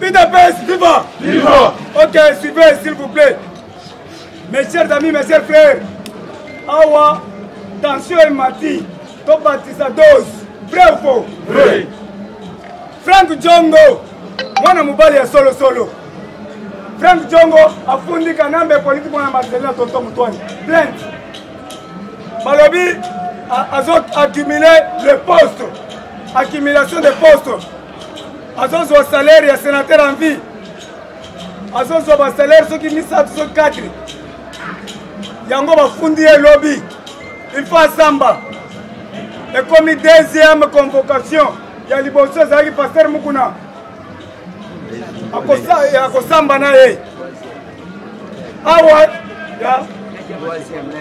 UDPS, viva! Viva! Ok, suivez s'il vous plaît. Mes chers amis, mes chers frères, awa, tension emati, tobatisa dose. Vrai ou faux? Vrai. Frank Diongo, mwana mobali ya solo solo. Frank Diongo afundi Kanambe politique mwana Marcelin tonton Mutwani. Plainte. Balobi azo accumuler le poste. Accumulation de postes. Azozwa salaire ya sénateur en vie. Azozwa ba salaire soki misato soki 4. Yango bafundi ye lobi. Il faut asamba. Ekomi deuxième convocation ya liboso ezalaki pasteur Mukuna. Akosamba na ye. Awa ya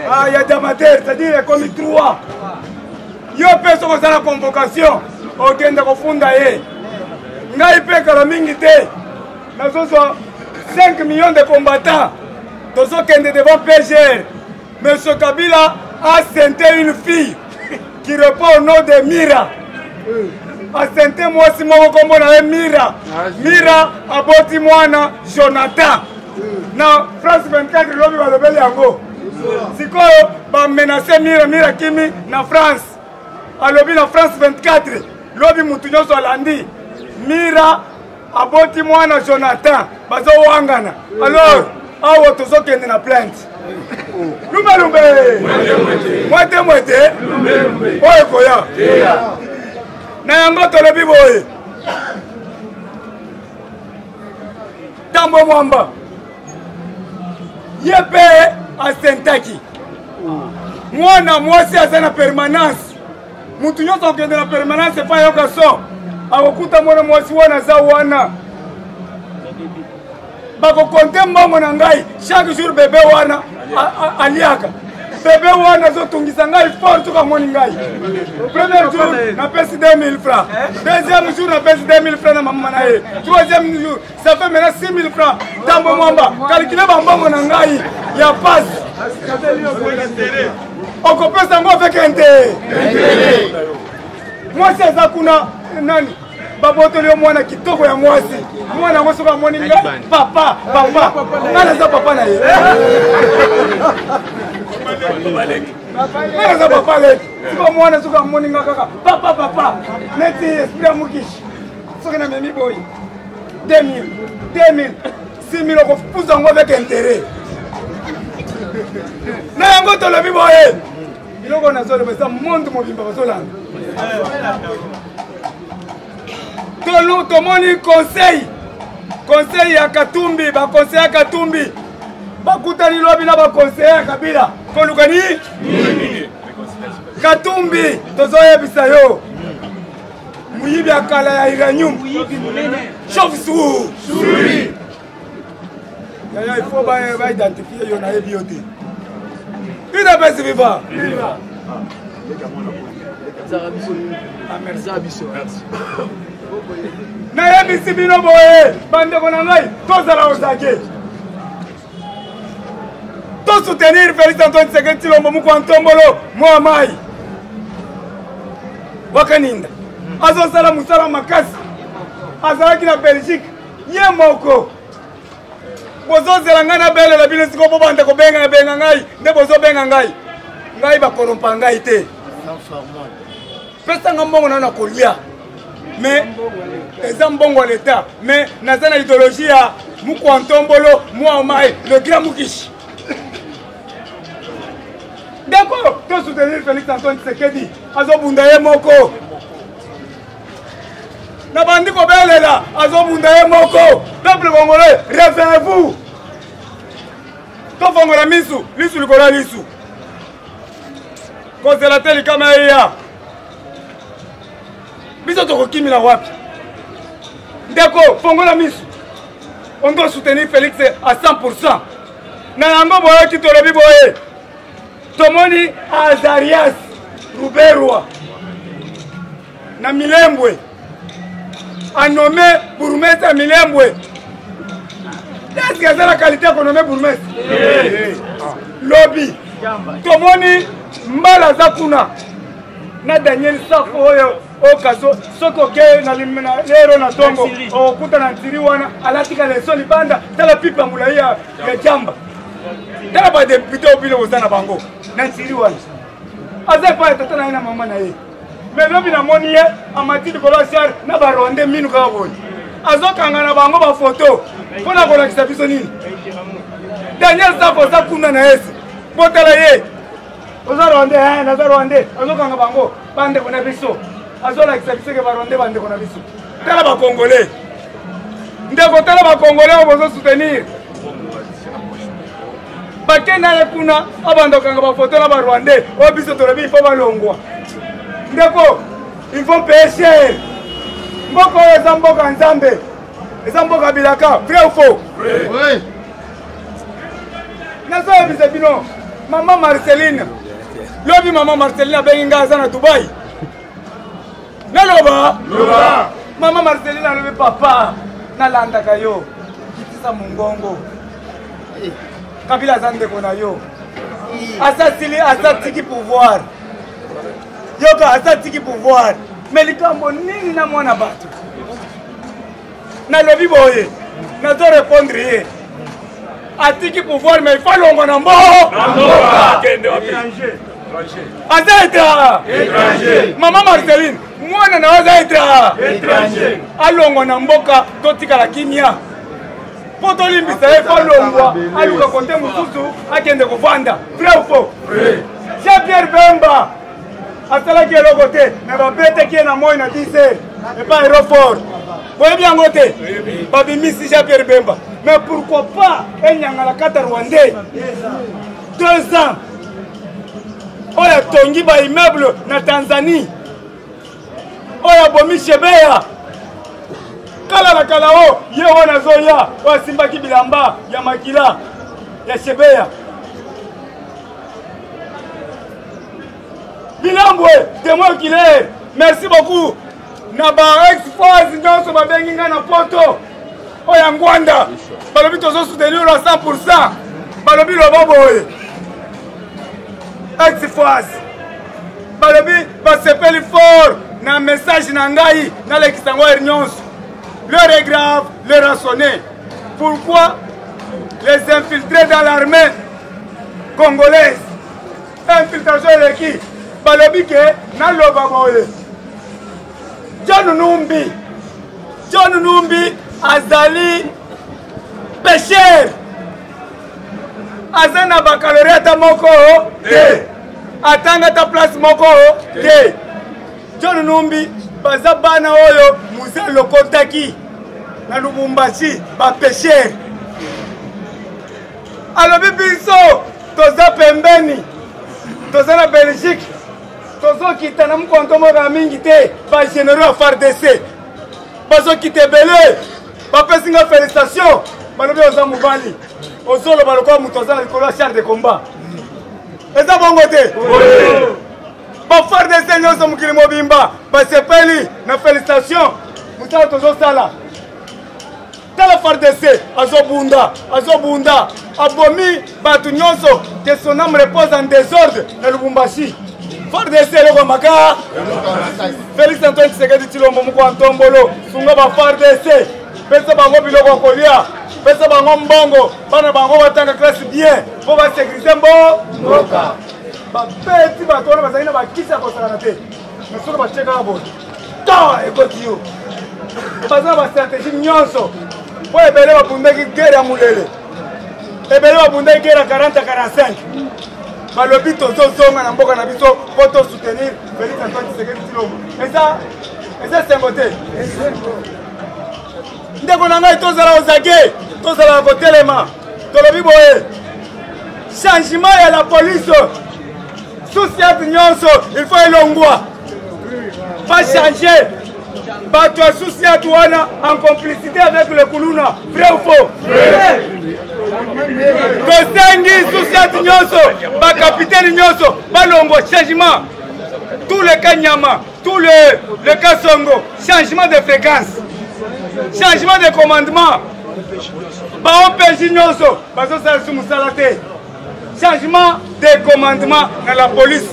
ah, ya diamatere, c'est-à-dire ekomi 3. Yo mpe soki oza na convocation okende kofunda ye. Ngai mpe kala mingi te nazozwa 5 millions de combattants tozokende devant PGR. Monsieur Kabila a sente une fille qui répond au nom de Mira. Asente mwasi moko kombo na ye Mira. Mira aboti mwana Jonathan. Na France 24 lobi balobeli yango. Sikoyo ba menace Mira, Mira kimi na France. Alobi na France 24 lobi mutu nyonso alandi. Mira aboti mwana Jonathan bazowangana. Alors awa tozokende na plainte. Lumbe lumbe. Mwete mwete. Oyo ekoya. Na yango tolobi boye. Tambo Mwamba ye mpe asentaki mwana mwasi aza na permanence. Mutu nyonso akokende na permanence epai ayoka so akokuta mwana mwasi wana aza wana. Bakokonte mbongo na ngai chaque jour. Bebe wana aliaka, bebe wana azotungisa ngai fort. Soki amoni ngai premier jour napesi 2000 francs, deuxième jour napesi 2000 francs na mama na ye, troisième jour ça fait maintenant 6000 francs. Tambo Mwamba, calcule bambongo na ngai ya pasi, okopesa yango avec intérêt. Mwasi aza kuna nani, babotoli yo mwana kitoko ya mwasi. Mwana yango soki amoni ngai, papa papa, ngai naza papa na ye, ngai naza papa leki. Sikoyo mwana soki amoni ngai kaka papa papa, neti esprit ya mokishi. Soki namemi boye 2000, 2000, 6000, okofuza yango avec intérêt. Na yango tolobi boye, biloko nazoloba eza monde mobimba bazolanda. Tomoni conseil ya Katumbi, baconseil ya Katumbi bakutani lobi na baconseiller ya Kabila koluka nini? Katumbi, tozoyebisa yo, moyibi ya kala ya uranium, chauve-souris. Yaya, il faut ba identifier yo, nayebi yo te. UDPS viva! Ah, merci. Nayebisi bino boye, bandeko na ngai, tozala ozake, tosoutenir Félix Antoine Tshisekedi Tshilombo mukwa ntombolo mwa mai wakaninda. Azosala mosala makasi. Azalaki na Belgique ye moko. Bozozela ngai nabelela bino sikoyo, bobanda kobenga benga ngai nde bozobenga ngai. Ngai bakorompa ngai te. Pesanga mbongo nano na kolia, mais eza mbongo ya leta. Mais naza na idéologie ya mukwa ntombolo mwa mai, le grand mukishi. Ndeko, tosoutenir Félix Antoine Tshisekedi, azobunda ye moko. Na bandi kobelela, azobunda ye moko. Peuple congolais, réveillez-vous, tofongola misu, lisu likolo ya lisu, kozela te likama eya. Biso tokokimila wapi? Ndeko, fongola misu, on doit soutenir Félix à 100%. Na yango boyoki tolobi boye, tomoni Azarias Ruberwa na Milembwe anome bourgmestre ya Milembwe. Est-ce que aza na qualité ya konome bourgmestre? Lobi tomoni Mbala aza kuna na Daniel Safo oyo. Okaso soki okei na lero na ntongo okokuta na ntiri wana alatika leso libanda. Tala pipe ya molai ya jamba, tala badepute oyo bino boza na bango na ntiri wana, aza epai ya tata na ye na mama na ye. Me lobi namoni ye amati likolo ya char na barwandais, minu kaka boye, azokanga na bango bafoto mpo na kolakisa biso nini? Daniel Safo aza kuna na esi, botala ye, oza rwandais, naza rwandais, azokanga bango bandeko na biso, azolakisa biso ke barwandais bandeko na biso. Tala bacongolais, ndeko, tala bacongolais oyo bozosoutenir, bakenda ye kuna, abanda kokanga bafoto na barwandais oyo biso tolobi ifo balongwa. Ndeko, il faut payer cher. Mboka oyo eza mboka ya Nzambe, eza mboka bilaka. Vrai ou faux? Oui. Nazoyebisa bino, mama Marceline, lobi mama Marceline abengi ngai, aza na Dubai. Naloba, mama Marceline alobi: "Papa, nalandaka yo, kitisa mongongo. Kabila aza ndeko na yo, asasili, asatiki pouvoir. Yoka, asatiki pouvoir, me likambo nini na mwana bato?" Nalobi boye, nazo répondre ye: atiki pouvoir, mais il faut alongwa na mbo aza étranger. Mama Marceline, mwana na yo aza étranger, alongwa na mboka, totikala kimia mpo tolimbisa ye. Fo alongwa, aluka kote mosusu akende kovanda. Vrai ou faux? Jean Pierre Bemba asalaki eloko te, me babetaki ye na moi na 10 heures epa aéroport. Boyebi yango te? Babimisi Jean Pierre Bemba, mais pourquoi pas enyangala kata rwandais 2 ans oyo atongi baimmeuble na Tanzanie, oyo abomi Shebeya kala na kala, o ye wana azoya, oyo asimbaki bilamba ya makila ya Shebeya Bilambwe, témoin oculaire? Merci beaucoup na ba ex-FAZ nyonso babengi ngai na poto oyo ya Ngwanda, balobi tozosoutenir na 100. Balobi loba boye, ex-FAZ balobi basepeli fort na message na ngai, nalekisa yango heure nyonso. L'heure est grave, l'heure a sonné. Pourquoi les infiltrés dans l'armée congolaise? Infiltration eleki. Balobi ke naloba boye: John Numbi, John Numbi azali pêcheur, aza na baccalauréat ata moko te, atanga ata place moko te. John Numbi, baza bana oyo Mzee alokotaki na Lubumbashi, bapêcheur. Alobi biso toza pembeni, toza na Belgique, tozokita na mokonto moko ya mingi te. Bagénéraux ya FARDC bazokita ebele, bapesi nga félicitation, balobi oza mobali, ozoloba lokola moto aza na likolo ya char de combat. Eza bongo te? BaFARDC nyonso mokili mobimba basepeli na félicitation, mosala tozosala. Tala FARDC azobunda, azobunda, abomi bato nyonso, que son âme repose en désordre na Lubumbashi. FARDC eloko maka. Félix Antoine Tshisekedi Tshilombo moko ya ntombolo, sunga ba FARDC, pesa bango biloko ya kolia, pesa bango mbongo, bana bango batanga classe bien mpo basécuriser mbo mboka. Babeti bato wana bazali na bakisi ya kosakana te, mais soki batie kaka boye, ta ekoti yo. Baza na bastratégie nyonso mpo ebele babundaki guerre ya Mulele, ebele babundaki guerre ya 40 45. Balobi tozozonga na mboka na biso mpo tosoutenir Félix Antoine Tshisekedi Tshilombo. Eza esengo te, ndeko na ngai? Tozala ozage, tozala kotelema. Tolobi boye: changement ya la police, sous-ciat nyonso il faut elongwa, bachange bato ya sous-ciat wana en complicité avec le kuluna. Vrai ou faux? Tosengi sous-ciat nyonso, bacapitaine nyonso balongwa, changement, tout le Kanyama, tout le Kasongo, changement de fréquence, changement de commandement. BaOPJ nyonso bazosala su mosala te, changement de commandement na la police.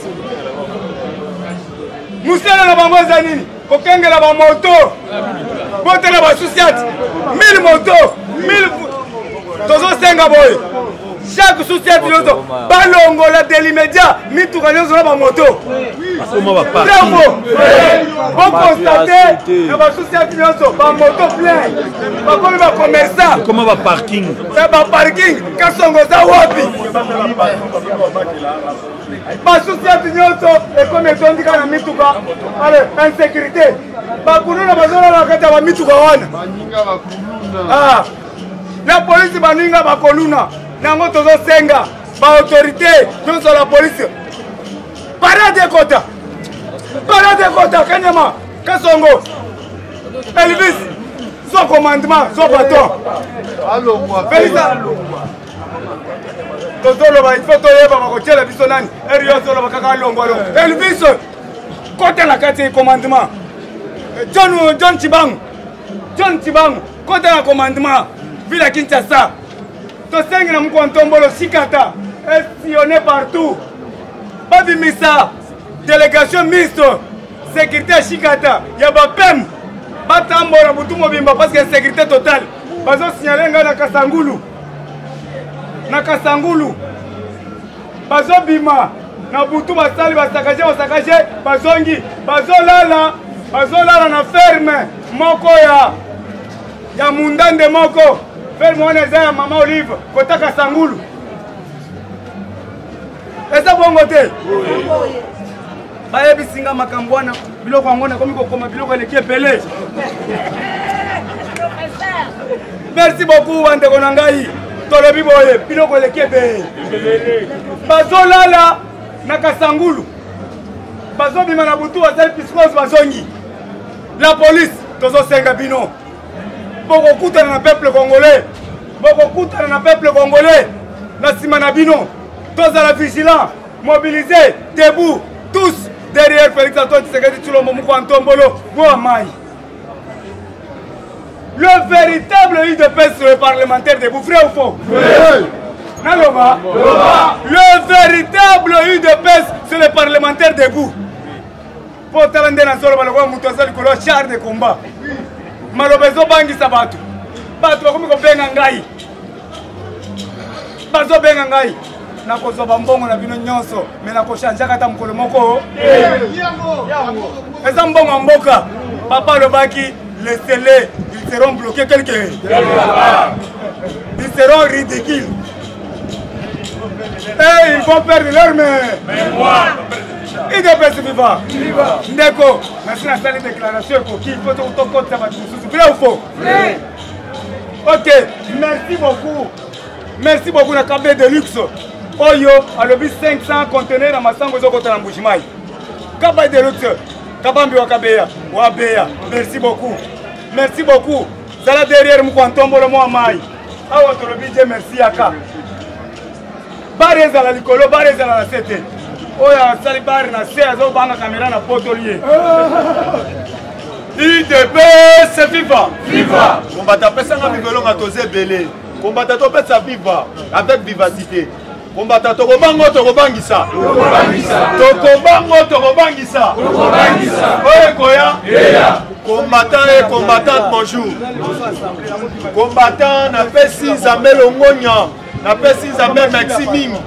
Mosala na bango eza nini? Kokengela bamoto, botela basusiati 1000 moto 1000. Tozosenga boye, chaque sous-ciat nyonso balongola de l'immédiat mituka nyonso na bamoto. Bravo, boconstate na basous-ciat nyonso bamoto plein, bakomi bacommerçant. Koma baparking. Baparking Kasongo eza wapi? Basusiati nyonso ekomi etondi kaka na mituka. Ale insécurité, bakuluna bazolala na kati ya bamituka wana. Ah, na polisi baninga bakoluna nango. Tozosenga baautorité nyonso ya la polisi, parade ekota, parade ekota Kanyama, Kasongo, Elvis, zwa commandement, zwa baton. Félix, tozoloba, il faut toyeba bakotiela biso nani. Eri yo azoloba kaka alongwa lo. Elvis, kota na kati ya commandement. John, John Chibangu, John Chibangu, kota na commandement ville ya Kinshasa. Tosengi na mokwa ntombolo sikata esillonne partout, babimisa délégation mixte sécurité ya Shikata ya bapem, batambola butu mobimba parce que insécurité totale. Bazosignale ngai na Kasangulu, na Kasangulu bazobima na butu, basali basakage, basakage, bazongi, bazolala, bazolala na ferme moko ya mundande moko. Ferme wana eza ya mama Olive kota Kasangulu. Eza bongo te? Bayebisi nga makambo wana, biloko yango nakomi kokoma, biloko eleki ebele. Merci beaucoup bandeko na ngai. Tolobi boye, biloko eleki ebele, bazolala na Kasangulu, bazobima na butu, bazali psychose, bazongi. La police, tozosenga bino, bokokutana na peuple congolais, bokokutana na peuple congolais na nsima na bino. Tozala vigilant, mobilisé, debout, tous derrière Félix Antoine Tshisekedi Tshilombo Mukwa Ntombolo Mwa Mai. Le véritable UDPS, le parlementaire debout, vrai ou faux? Vrai. Naloba. Le véritable UDPS, c'est le parlementaire debout. Mpo tala nde nazoloba lokola moto aza likolo ya char de combat. Maloba ezobangisa bato, bato bakomi kobenga ngai, bazobenga ngai. Nakozwa bambongo na bino nyonso, me nakochangeaka ata mokolo moko. Eza mbongo ya mboka. Papa alobaki: laissez-les, ils seront bloqués quelque, ils seront ridicules et ils vont perdre leur mémoire. UDPS viva! Ndeko, nasi nasali déclaration, ekoki po tokotisa bato mosusu. Vrai ou faux? Ok, merci beaucoup, merci beaucoup na KB de luxe oyo alobi 500 conteneur na masango ezokota na Mbujimai. KB de luxe, Kabambi wa Kabeya wa Beya, merci beaucoup, merci beaucoup. Zala derrière mokwa ntombolo mwa mai. Awa tolobi je merci yaka bare ezala likolo, bare ezala na se te. Oyo asali bare na se azobanga kamera na potoli ye. UDPS viva! Viva! Kombata, apesanga bivelonga, toza ebele. Kombata, topesa viva avec vivacité. Kombata, tokobango, tokobangisa, tokobango, tokobangisa oyo ekoya. Combattant et combattante, bonjour. Combattant, napesi Nzambe longonya, napesi Nzambe merci mingi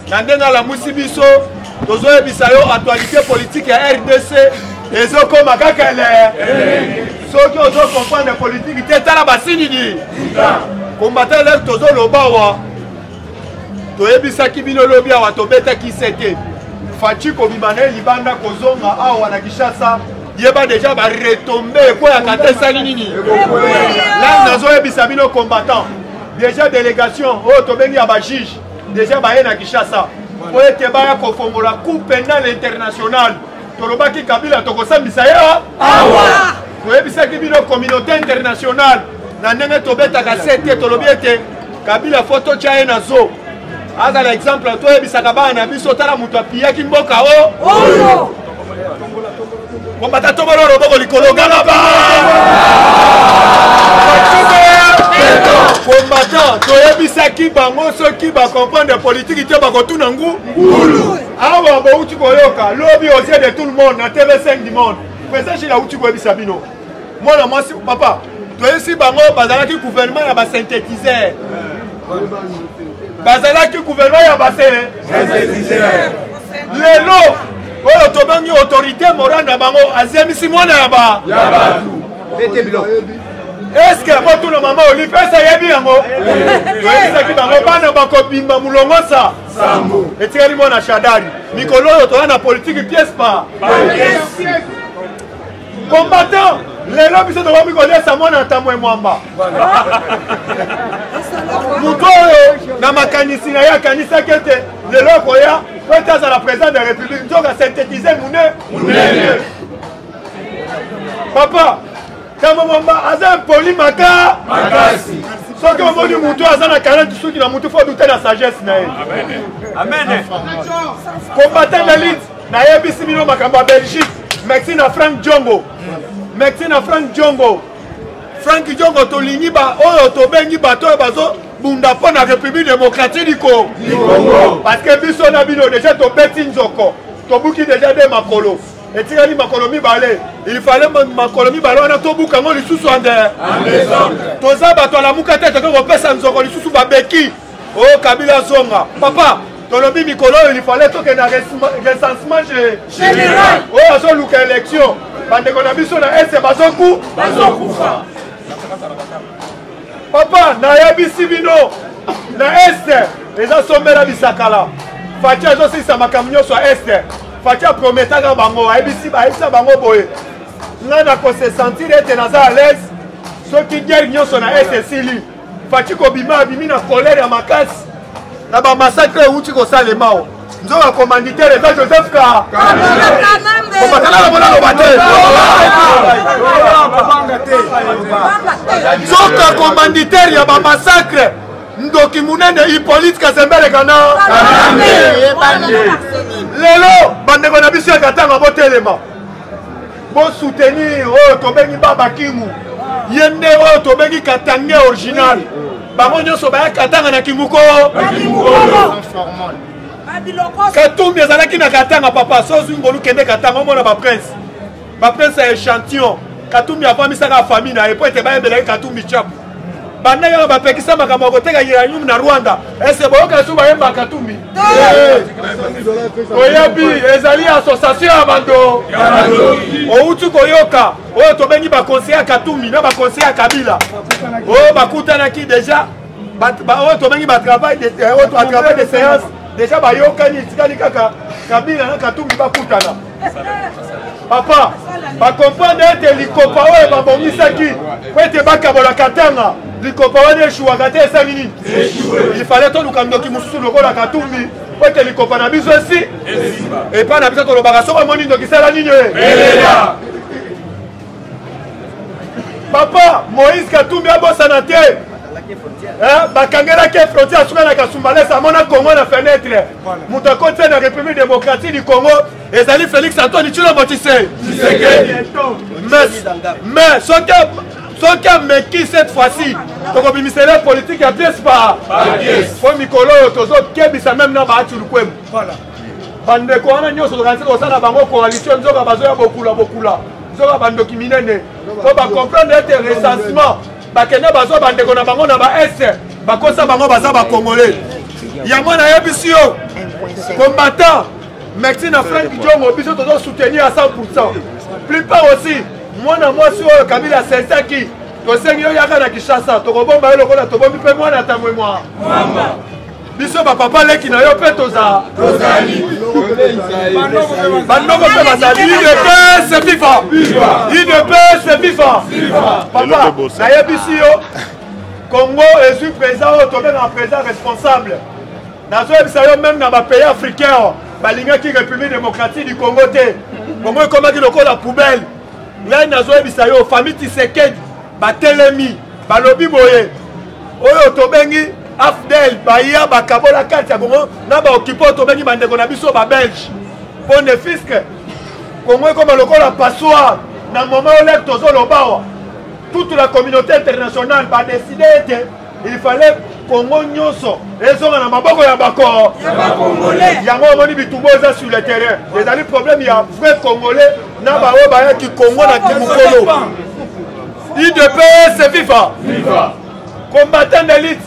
na ndenge alamusi biso. Tozoyebisa yo, actualité politique ya RDC ezokoma kaka ele. Soki ozokomprendre politike te, tala basinini. Combattant, eleke tozoloba awa, toyebisaki bino lobi awa, tobetaki sete Fatshi kobima na ye libanda, kozonga awa na Kinshasa, yeba deja baretombe ekweyaka te. Esali nini la? Nazoyebisa bino combattant, déjà délégation oyo tobengi ya bajuge déjà baye na Kinshasa po ete baya kofongola Cour pénale internationale. Tolobaki Kabila tokosambisa ye awa. Toyebisaki bino communauté internationale na ndenge tobetaka se te, tolobi ete Kabila fo totya ye na zo, azala exemple. Toyebisaka bana na biso: tala moto apiyaki mboka o oyo. Kombata, tobola loboko likolo, ganga ba combattant. Toyebisaki bango, soki bacomprendre politike te, bakotuna ngu ngulu. Awa bouti koyoka lobi aux yeux de tout le monde na TV5 du monde. Président Gilles auti koyebisa bino mwana mwasi papa toyebisi bango bazalaki gouvernement ya basynthétiseur, bazalaki gouvernement ya basynthétiseur. Lelo oyo tobengi autorité morale na bango azemisi mwana ya ba eske botuna mama Olive ese ayebi yango? Toyebisaki bango bana bakobima molongo sa etikali mwana Shadari. Mikolo oyo toza na politike pièce par combattant. Lelo biso tokomi koliesa mwana Tambwe Mwamba, moto oyo na makanisi na ye akanisaki ete lelo akoya po ete azala président de la République, nzoka synthétise mune munene. Papa Tambwe Mwamba aza impoli maka makasi. Soki omoni motu aza na 40 suki na motu, faut douter na sagesse na ye. Amen. Combattant d'élite, nayebisi bino makambo ya Belgique. Merci na Frank Diongo, merci na Frank Diongo. Frank Diongo, tolingi ba oyo tobengi bato oyo bazobunda mpo na République démocratique du Congo, parce que biso na bino déjà tobeti nzoko, tobuki déjà de makolo, etikali makolo mibale. Il fallait makolo mibale wana tobuka yango lisusu ande toza bato alamuka te, toke kopesa nzoko lisusu babeki oyo Kabila azonga. Papa, tolobi mikolo oyo il fallait tokende na recensement général. Oyo azoluka élection, bandeko na biso na Est bazoku bazokufa. Papa, nayebisi bino, na Est eza sombela bisakala. Fatshi azosilisa makambo nyonso ya Est. Fatshi aprometaka bango, ayebisi, ayebisa bango boye: ngai nakose sentir ete naza à l'aise soki guerre nyonso na Est esili. Fatshi kobima, abimi na colère ya makasi na bamassacre euti kosalema. O nzoka commanditaire eza Joseph ka kobatana bona loba te. Nzoka commanditaire ya bamassacre, ndoki munene Hippolyte Kazembere kana. Lelo bandeko na biso ya Katanga, botelema, bosoutenir oyo tobengi Baba Kingu. Ye nde oyo tobengi Katange original. Bango nyonso baya Katanga na Kinguko. Katumbi ezalaki na Katanga. Papa, so ozwi ngolu, kende Katanga, omona baprince, baprince ya échantillon. Katumbi avamisaka famille na ye po ete bayebelaki Katumbi Chapu. Banda kaka bapekisa makambo ya koteka uranium na Rwanda, ese boyoka so bayemba Katumbi? Oyebi ezali association ya bando outi koyoka oyo tobengi baconseiller ya Katumbi na baconseiller ya Kabila oyo bakutanaki déjà, oyo tobengi batravail de séance. Déjà bayokani, etikali kaka Kabila na Katumbi bakutana. Papa, bacomprendre ete likopa oyo babongisaki po ete bakabola Katanga, likopa wana eshuwaka te. Esali nini? Il fallait toluka ndoki mosusu lokola Katumbi po ete likopa na biso esi epai na biso. Tolobaka, soki omoni ndoki, sala nini? Papa, Moïse Katumbi abosana te, bakangelaki frontière, asuka na Kasumbalesa, amona Congo na fenêtre. Moto akoti na République démocratique du Congo ezali Félix Antoine Tshilombo Tshisekedi. Mais soki ameki cette fois-ci, tokobimisela politique ya pièce par po mikolo oyo tozokebisa même na Bahati Lukwebo, bandeko wana nyonso tokanisi kosala bango coalition, nzoka bazoya bokula bokula, nzoka bandoki minene, po bacomprendre ete recensement bakende bazwa bandeko na bango na baEst, bakosa bango baza bacongolais. Yango nayebisi yo, combattant, merci na Frank Diongo. Biso tozosoutenir à 100. Plupart aussi mwana mwasi oyo Kabila asensaki, tosengi yo, yaka na Kinshasa, tokobomba yo lokola tobombi mpe mwana Tambwe mwa biso. Bapapa leki na yo mpe toza bandoko mpe bazali. UDPS viva! UDPS viva! Papa, nayebisi yo, Congo ezwi président oyo tobengaka président responsable. Nazoyebisa yo, même na bapays africain balingaki République démocratique du Congo te. Congo ekomaki lokola poubelle. Ngai nazoyebisa yo, famille Tshisekedi batelemi, balobi boye: oyo tobengi AFDL baya bakabola kati ya Congo na baokipe oyo tobengi bandeko na biso babelge, mpo ne fiske Congo ekoma lokola passoire. Na moment oyo lere tozoloba awa, toute la communauté internationale badécider ete il fallait Congo nyonso ezonga na maboko ya bako yango omoni bitumba eza sur le terrain ezali problème ya vrai congolais na baoyo bayaki congo na kimokolo udps viva combattant d'élite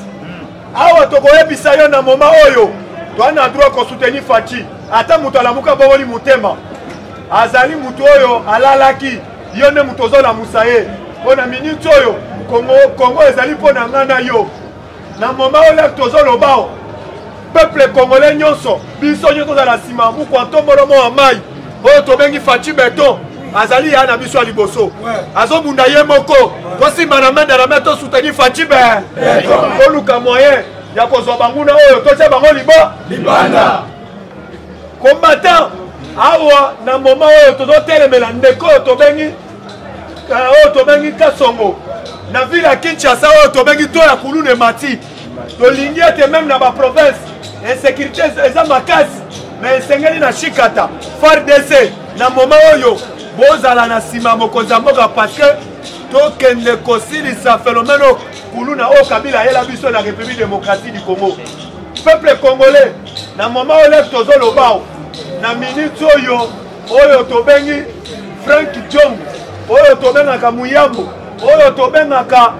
awa tokoyebisa yo na moment oyo toa na droit kosoutenir Fatshi ata moto alamuka bongoli motema azali moto oyo alalaki yo nde moto ozolamusa ye mpo na minute oyo kongo, kongo ezali mpo na ngai na yo na moma oyo lere tozoloba o peuple congolais nyonso biso nyonso tozala nsima mukwa ntombolo mo ya mai oyo tobengi faci beton azali ya na biso ya liboso azobunda ye moko tosimba na main na main tosoutenir faci be toluka moyen ya kozwa banguna oyo totya bango libo libanda combattant awa na moment oyo tozotelemela ndeko oyo tobengi eh, oyo tobengi kasongo na ville ya kinshasa oyo tobengi to ya kuluna emati tolingi ete meme na baprovince insécurité eza makasi mais esengeli na shikata fardc na moment oyo bozala na nsima mokonzi ya mboka parce que tokende kosilisa phénomène oyo kuluna oyo kabila ayela biso na république démocratique du congo peuple congolais na moment oyo lef tozoloba na minute oyo oyo tobengi frank jong oyo tobengaka muyambo oyo tobengaka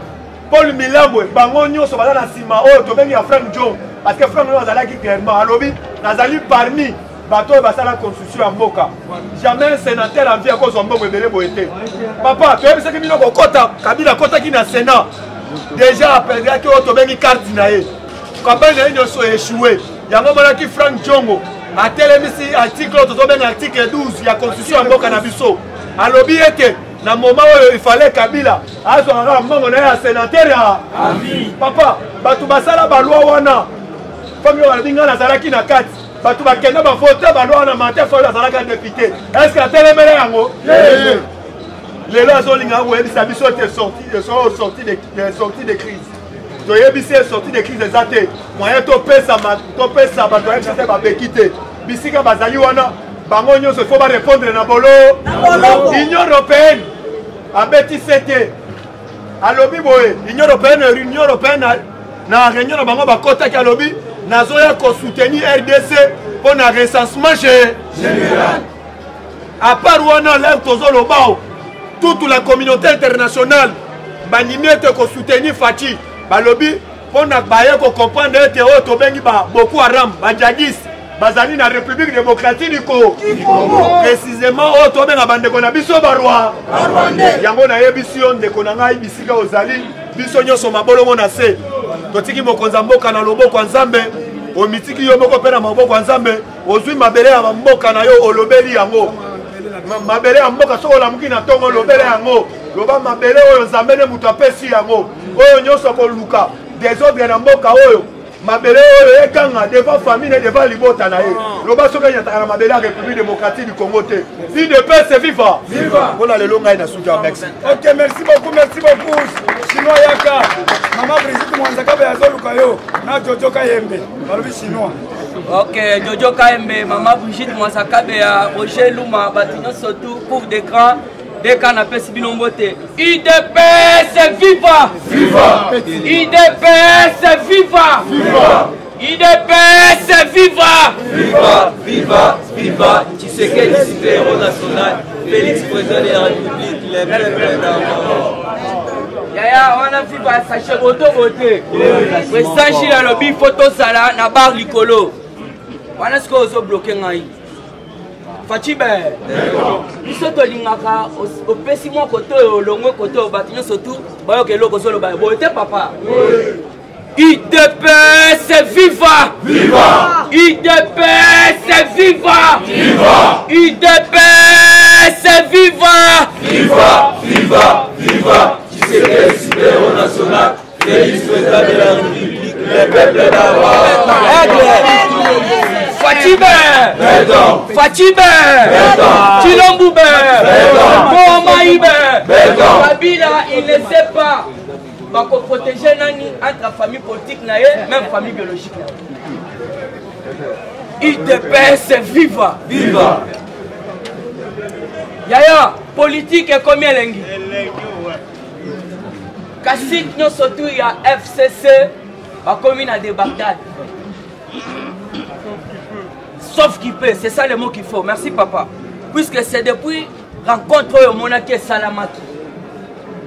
paul milambwe bango nyonso baza na nsima oyo tobengi ya frank jong parce que frank jong azalaki clairement alobi nazali parmi bato oyo basala constitution ya mboka jamais un sénateur en vie akozwa mbongo ebele boye te papa toyebisaki bino kokota kabila akotaki na sénat déjà aperdaki oyo tobengi carte na ye campagne na ye nyonso echoue yango omonaki frank jongo atelemisi article oyo tozobenga article 12 ya constitution ya mboka na biso alobi ete na moment oyo ifale kabila azwaka kaka mbongo na ye ya sénateur ya papa bato basala balwa wana famille balobi ngai nazalaki na kati bato bakenda bavote balwa wana martin fayulu azalaka député est ce que atelemele yango lelo azolinga koyebisa biso te sortie de crise toyebisi ye sortie de crise eza te moyen topesa topesa bato ya fcc babeki te bisika bazali wana bango nyonso il faut barépondre na bolo union européenne abeti se te alobi boye union européenne union européenne na réunion na bango bakotaki alobi nazoya kosoutenir rdc mpo na recensement général à part wana lere tozoloba toute la communauté internationale bandimi ete kosoutenir faci balobi mpo na baye kocomprendre ete oyo tobengi ba boko haram bajadiste bazali na république démocratique du congo précisément oyo tobenga bandeko na biso barwa yango nayebisi yo ndeko na ngai bisika ozali biso nyonso mabolongo na se totiki mokonzi ya mboka na loboko ya nzambe omitiki yo moko mpe na maboko ya nzambe ozwi mabele ya mboka na yo olobeli yango mabele ya mboka soki olamuki na ntongo olobele yango loba mabele oyo nzambe nde moto apesi yango oyo nyonso akoluka desordre na mboka oyo mabele oyo ekanga devant famille ne devant libota na ye ah. loba soki enyataka na mabele ya république démocratique du congo te udps viva mpona lelo ngai na suki ya merci ok merci beaucoup merci beaucoup chinois yaka mama brigitte mwanzakabe azoluka yo na jojo kayembe balobi chinois ok jojo kayembe mama brigitte mwanzakabe ya roger luma bato nyonso tout cour d'écran deka napesi bino mbote udps viva viva udps viva viva udps viva viva viva viva tshisekedi super héros national félix président de la république les peuples d'abord yaya wana viva sache botobo te président gile alobi fo tozala na bar likolo wana sikoyo ozobloke ngai Fatshi be biso tolingaka opesi mwa kote oyo olongwe kote oyo bato nyonso tu bayoka eloko ozoloba boye te papa udps viva viva udps viva viva udps viva viva viva viva tshisekedi super national Félix président de la République, le peuple d'abord. Fatshi be Fatshi be Tshilombo be Bomayi be Kabila il ne sait pas bakoprotege nani entre famille politique na ye même famille biologique na ye udps viva viva yaya politique ekomi elengi kasi nyonso tu ya fcc Bakomi na débandade. Sauf qui peut, c'est ça le mot qu'il faut. Merci papa. Puisque c'est depuis rencontre oyo omonaki esalamaki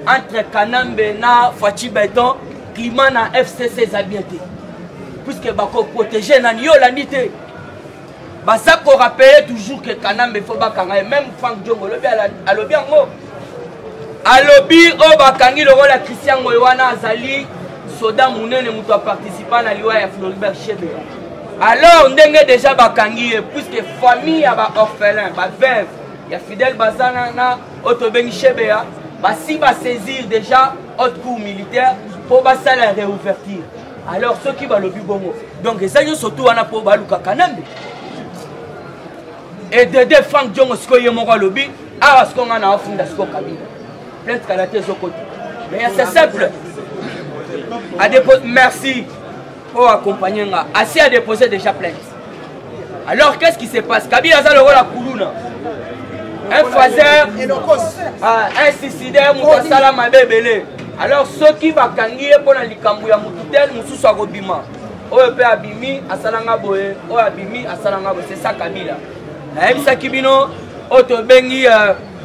entre Kanambe na Fatshi Beton, climat na FCC eza bien te. Puisque bako protéger nani yo olandi te. Baza ko rappeler toujours que Kanambe faut bakanga ye même Franck Diongo alobi alobi yango. Alobi oyo bakangi lokola Christian Ngoy wana azali soda munene moto aparticipa na liwa ya Floribert Chebeya. Alors ndenge deja bakangi ye puisque famille ya ba orphelin ba veuve ya Fidèle Bazana na oyo tobengi Chebeya basi ba saisir déjà haute cour militaire mpo basala réouverture. Alors soki balobi bongo donc eza nyonso tu wana mpo baluka Kanambe. Et Dede Franck Diongo sikoyo ye moko alobi awa sikoyo ngai na afunda sikoyo Kabila plainte kala te ezokota mais c'est simple a dépose merci pour accompagner nga asi a déposé déjà plainte. Alors qu'est-ce qui se passe? Kabila aza lokola kuluna, un faiseur, ah, un suicidaire, moto asala mabe ebele. Alors soki bakangi ye mpo na likambo ya motu tel mosusu akobima, oyo mpe abimi asalanga boye, oyo abimi asalanga boye, c'est ça Kabila. Nayebisaki bino oyo tobengi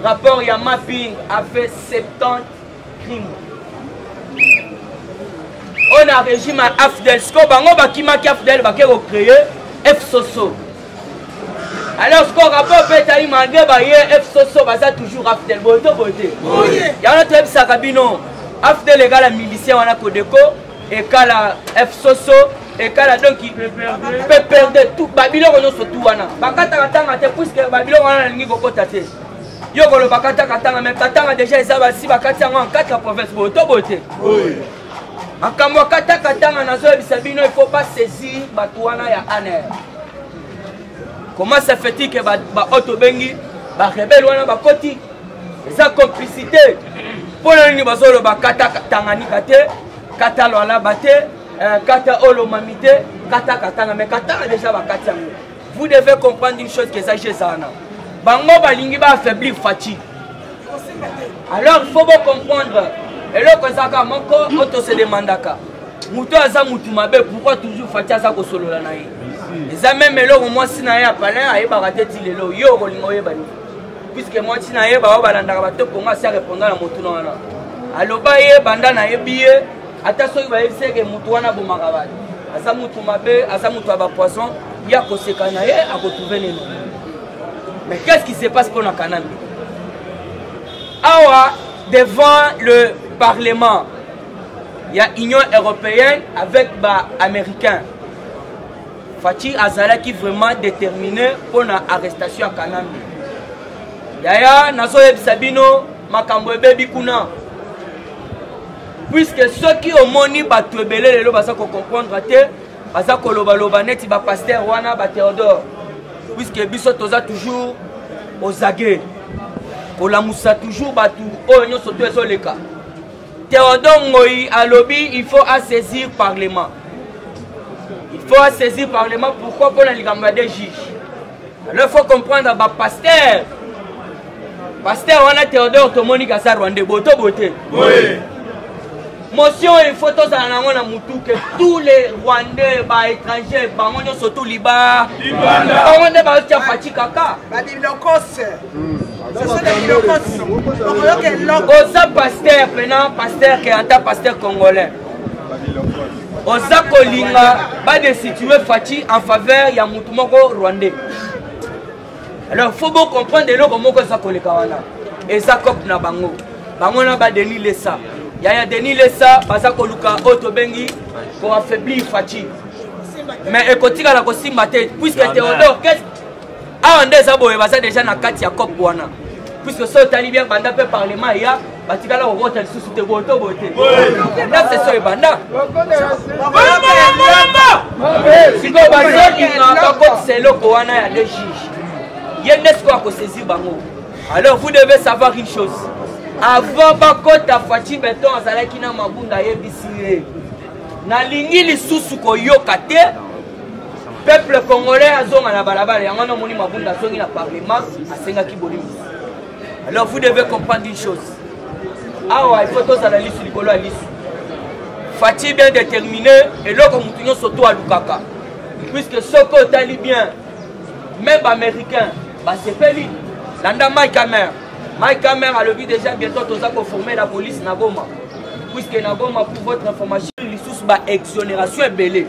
rapport ya mapping a fait 70 crimes oyo na régime ya afdel. Sikoyo bango bakimaki afdel, bake kocreye fsoso. Alors sikoyo rapport mpe etali malgré baye fsoso baza toujours afdel, boye to boye te. Yango toyebisaka bino afdel ekala milicien wana kodeko ekala fsoso ekala donc PPRD tout babiloko nyonso tu wana bakataka tanga te puisque babiloko wana nalingi kokota te. Yo koloba kata katanga, mais katanga déjà eza basi bakati yango en 4 provinces, boye to boye te. Makambo ya kata katanga nazoyebisa bino, il faut pas saisir bato wana ya ANR. Comment ça fait-il que ba oyo tobengi ba rebelle wana bakoti eza complicité? Mpo na nini bazoloba kata Tanganyika te, kata Lualaba te, kata Olomami te, kata katanga, mais katanga déjà bakati yango. Vous devez comprendre une chose que ça j'ai ça na. Bango balingi ba affaiblir Fatshi. Alors il faut comprendre eloko ezaka moko oyo se demandaka. Muto aza mutu mabe, pourquoi toujours Fatshi aza kosolola na ye? Eza même eloko mwasi na ye ya palin ayebaka te ti lelo yo okolinga oyeba nini? Puisque mwasi na ye bao balandaka bato Kongo asi arépondre na motuna wana. Aloba ye banda nayebi ye ata soki bayebisi eke mutu wana abomaka bato, aza mutu mabe, aza mutu ya bapoison, ye akoseka na ye akotrouve neno. Mais qu'est-ce qui se passe mpona Kanambe awa devant le parlement ya Union européenne avec ba américain? Fatshi azalaki vraiment déterminé mpona arrestation ya Kanambe. Yaya, nazoyebisa bino makambo ebebi kuna, puisque soki omoni bato ebele lelo baza kocomprendre te, baza kolobaloba neti bapaster wana ba Théodore, puisque biso toza toujours ozage kolamusa toujours bato oyo nyonso to ezoleka. Théodore Ngoyi alobi il faut assaisir parlement, il faut assaisir parlement. Pourquoi? Mpona likambo ya des juges. Alors il faut comprendre ba pasteur, pasteur wana Théodore tomoni kaza rwandais, boto bote. Motion il faut tozala nango na mutu que tous les rwandais ba étrangers bango nyonso tout liba bango nde batia Fatshi kaka. Oza pasteur pena pasteur ke ata pasteur congolais oza kolinga badestitue Fatshi en faveur ya mutu moko rwandais. Alors faut bo comprendre eloko moko eza koleka wana eza cope na bango, bango na ba Denis Lessa, yaya Denis Lessa baza koluka oyo tobengi koaffaiblir Fatshi, mais ekotikala kosimba te puisque Théodore awa nde eza boye, baza déjà na kati ya cope wana, puisque soki otali bien banda mpe parlement eya batikala kokota lisusu te, boye to boye te. Banda session ebanda sikoyo bazolinga bakotisa eloko wana ya deux juges, ye nde sikoyo akosaisir bango. Alors vous devez savoir une chose, avant bakota Fatshi Beton azalaki na Mabunda, ayebisi ye nalingi lisusu koyoka te peuple congolais azonga na balabala. Yango wana omoni Mabunda azongi na parlement asengaki bolimbisi. Alors vous devez comprendre une chose, awa il faut tozala lisu likolo ya lisu. Fatshi bien déterminé, eloko mutu nyonso to alukaka. Puisque soki otali bien, même américain basepeli. Landa Mike Hammer. Mike Hammer alobi déjà bientôt toza koformer la police na Goma. Puisque na Goma, pour votre information, lisusu ba exonération ebele.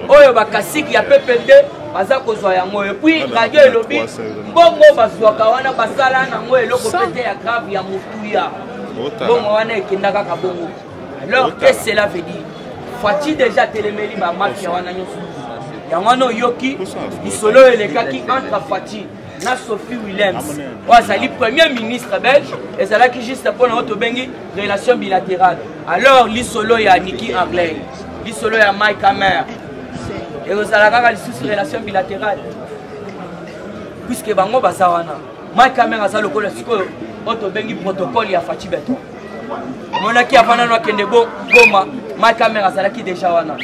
Oyo ba kasiki ya PPD baza kozwa yango. Et puis radio elobi mbongo bazwaka wana basala nango eloko pete ya grave ya motuya. Mbongo wana ekenda kaka bongo. Alors qu'est-ce que cela veut dire? Fatshi déjà telemeli ba mafia wana nyonso. Yango wana oyoki lisolo elekaki entre Fatshi na Sophie Williams oyo azali premier ministre belge, ezalaki juste mpona oyo tobengi relation bilatérale. Alors lisolo ya Nikki Haley, lisolo ya Mike Hammer ekozala kaka lisusu relation bilatérale puisque bango baza wana. Mike Hammer aza lokola sikoyo oyo tobengi protocole ya Fatshi Beton. Omonaki avant nano akende Goma, Mike Hammer azalaki déjà wana.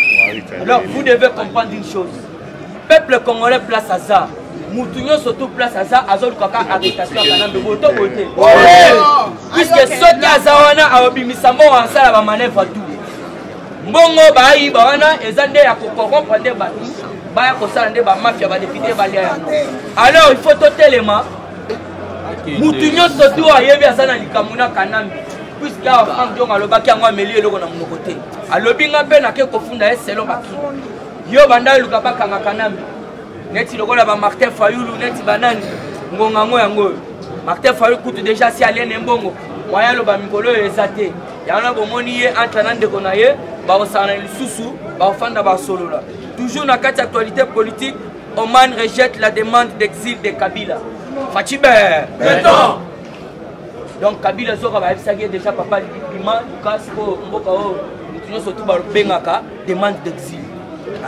Alors vous devez comprendre une chose, peuple congolais place aza mutu nyonso tout place aza azolukaka arrestation ya Kanambe boye to boye te, puisque soki aza wana akobimisa mbongo asala bamanevre tout. Mbongo bayiba wana eza nde ya kocorrompre nde bato baya kosala nde bamafia badepute balia yango. Alors il faut totelema, mutu nyonso tu ayebi aza na likambo na Kanambe, puisque awa Frank Diongo alobaki yango, ameli eloko na monoko te, alobi nga mpe nake kofunda ye selon bakili. Yo banda eluka bakanga Kanambe neti lokola ba Martin Fayulu neti banani ngonga yango yango oyo Martin Fayulu kutu déjà si aliene mbongo moyen aloba mikolo oyo eza te. Yango na bomoni ye entre na ndeko na ye bakosangana lisusu, bakofanda basolola. Toujours na kati actualité politique, Oman rejette la demande d'exil de Kabila. Fatshi Béton. Donc Kabila zoka bayebisaki ye déjà papa bima Lucas po mboka oyo mutu nyonso tu babengaka demande d'exil.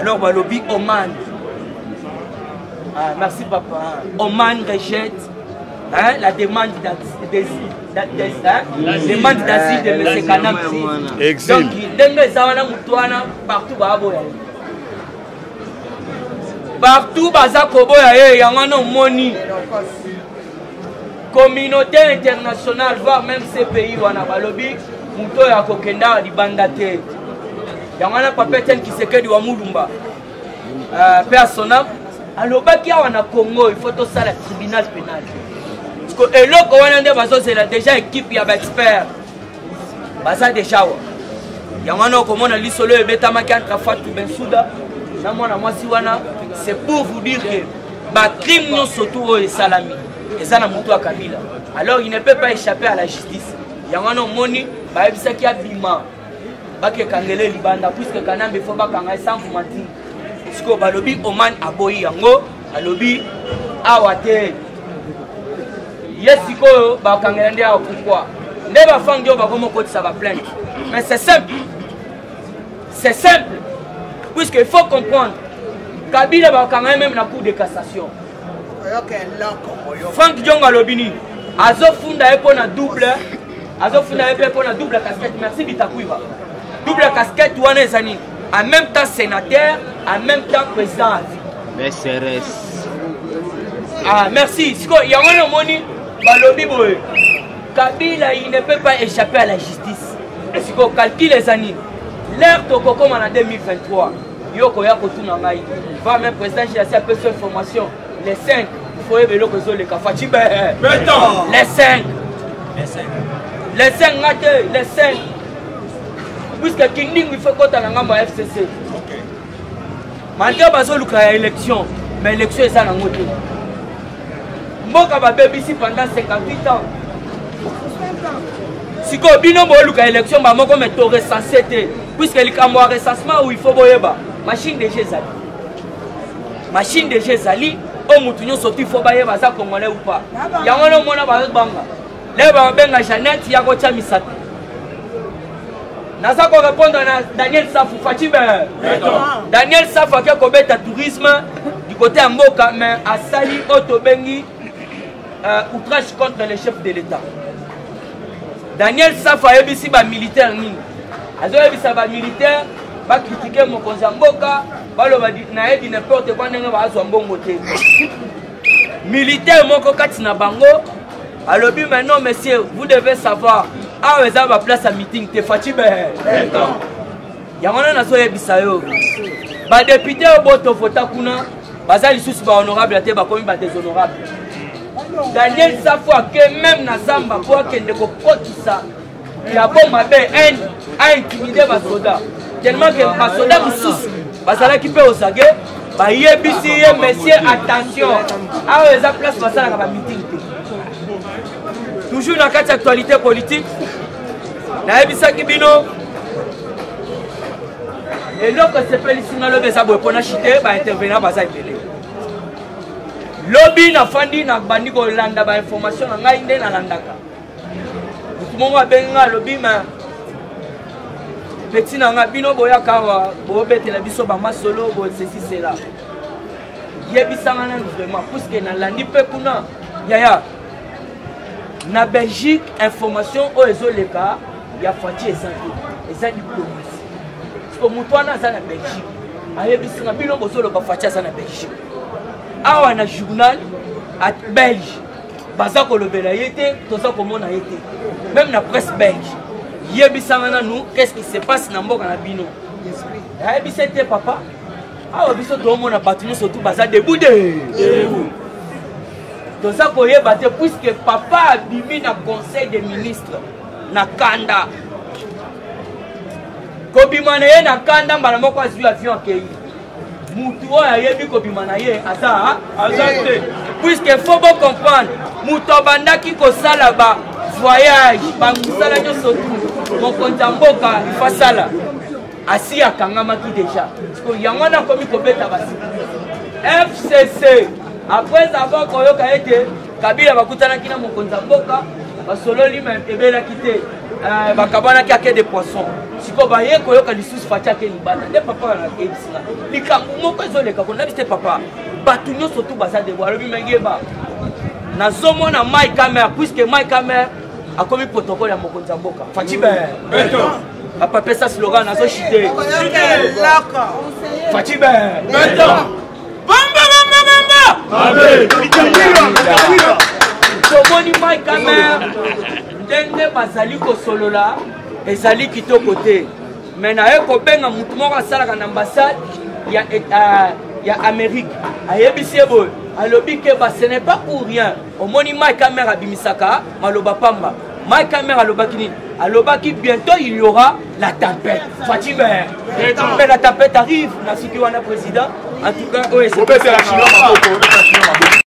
Alors balobi Oman. Ah, merci papa. Oman rejette hein, la demande d'exil. Demande d'asile de M. Kanambe. Exil. Donc ndenge eza wana mutu wana partout baboya ye. Partout baza koboya ye, yango wana omoni communauté internationale voire même ces pays wana balobi moto oyo akokenda libanda te. Yango wana papa Etienne Tshisekedi wa Mulumba pe à son âme alobaki awa na Congo il faut tosala tribunal pénal. Parce que eloko wana nde bazozela déjà équipe ya ba expert baza déjà wa. Yango wana okomona lisolo ebetamaki entre Fatou Bensouda na mwana mwasi wana. C'est pour vous dire que ba crime nyonso tout oyo esalami eza na motu ya Kabila. Alors il ne peut pas échapper à la justice. Yango wana omoni bayebisaki abima bakekangele libanda puisque Kanambe faut bakanga ye sans vous mentir. Sikoyo balobi Oman aboyi yango, alobi awa te. Ye sikoyo bakangela nde awa pourquoi? Nde bafangi oyo bakomi kokotisa ba plainte. Mais c'est simple. C'est simple. Puisque il faut comprendre, Kabila bakanga ye même na cour de cassation. Frank Diongo alobi nini? Azofunda ye mpo na double, azofunda ye mpe mpo na double casquette. Merci Bitakwira. Double casquette wana eza nini? En même temps sénateur, en même temps président à vie. SRS. Ah merci. Siko yango na moni balobi boye. Kabila il ne peut pas échapper à la justice. Siko calcul eza nini? L'heure tokokoma na 2023. Yo koya kotuna ngai. Va même président Gilasi apesi information les 5 faut yeba eloko ezoleka Fatshi be. Béton. Les 5. Les 5. Les 5 nga te, les 5. Puisque Kindingu il faut kota na ngambo ya FCC. Okay. Malgré bazoluka ya élection, mais élection eza nango te. Mboka babebisi pendant 58 ans. Sikoyo bino boluka élection ba moko mais to recenser te. Puisque likambo ya recensement où il faut boyeba, machine déjà ezali. Machine déjà ezali, oyo mutu nyonso tu il faut bayeba aza congolais ou pas. Yango wana omona bazobanga. Leo babenga Jeannette ya kotia misapi. Naza ko répondre na Daniel Safu Fatshi be. Daniel Safu ake kobeta tourisme du côté ya mboka mais asali oyo tobengi outrage contre le chef de l'État. Daniel Safu ayebisi ba militaire nini? Azoyebisa ba militaire ba critiquer mokonzi ya mboka, baloba na ye di n'importe quoi ndenge bazwa mbongo te. Militaire moko kati na bango alobi mais non monsieur, vous devez savoir awa eza ba place ya meeting te Fatshi be. Yango wana nazoyebisa yo, badepute oyo botovota kuna baza lisusu bahonorable te, bakomi badéshonorable. Daniel Safu ake meme na zamba mpo akende kokotisa ya bo mabe haine, aintimide basoda tellement ke basoda mosusu bazalaki mpe ozage, bayebisi ye: "Monsieur, attention, awa eza place basalaka bameeting te." Toujours na kati ya actualité politique, nayebisaki bino eloko esepelisi nga lobi eza boye, mpona chite baintervenant baza ebele. Lobi nafandi, nabandi kolanda bainformation na ngai nde nalandaka. Motu moko abengi nga, alobi: "Ma petit na nga, bino boyaka awa, bobetela biso bamasolo boye, ceci cela, yebisanga nanu vraiment, puisque nalandi mpe kuna yaya na Belgique, information oyo ezoleka ya Fatshi eza te, eza diplomatie." Parce moto wana aza na Belgique, ayebisinga: "Bino bozoloba Fatshi aza na Belgique, awa na journal belge baza kolobela ye te, toza komona ye te même na presse belge. Yebisanga nanu, qu'est-ce qui se passe na mboka na bino?" Ayebisa te: "Papa, awa biso toomona bato nyonso tu baza debout de, toza koyeba te, puisque papa abimi na conseil des ministres na kanda. Kobima na ye na kanda, mbala moko azwi avion, akei. Mutu oyo ayebi kobima na ye aza Aza te. Puisque faut bocomprendre, moto abandaki kosala ba voyage, bamosala nyonso tu mokonzi ya mboka ifasala, asi akangamaki déjà. Yango wana akomi kobeta basi FCC après avoir koyoka ete Kabila bakutanaki na mokonzi ya mboka, basololi, ebelaki te, bakabanaki, ake de poisson. Sikoyo baye koyoka lisusu Fatshi ake libanda. Nde papa ayebisinga likambo moko ezoleka kona biso te. Papa, bato nyonso tu baza debout." Alobi: "Mengeba nazomona Mike Hammer, puisque Mike Hammer akomi protocole ya mokonzi ya mboka Fatshi be." Papa, pesa slogan, nazoshite. Fatshi be, bamba bamba bamba. Tomoni Mike Hammer ndenge bazali kosolola, ezali kitoko te. Me naye kobenga motu moko asalaka na ambassade ya Amérique, ayebisi ye boye, alobi ke ba ce n'est pas pour rien omoni Mike Hammer abimisaka maloba pamba. Mike Hammer alobaki nini? Alobaki: "Bientôt il y aura la tempête." Fatshi be, mais la tempête arrive. Nasuki wana, président. En tout cas, oyo Obetela Chinois maboko, obetela Chinois maboko.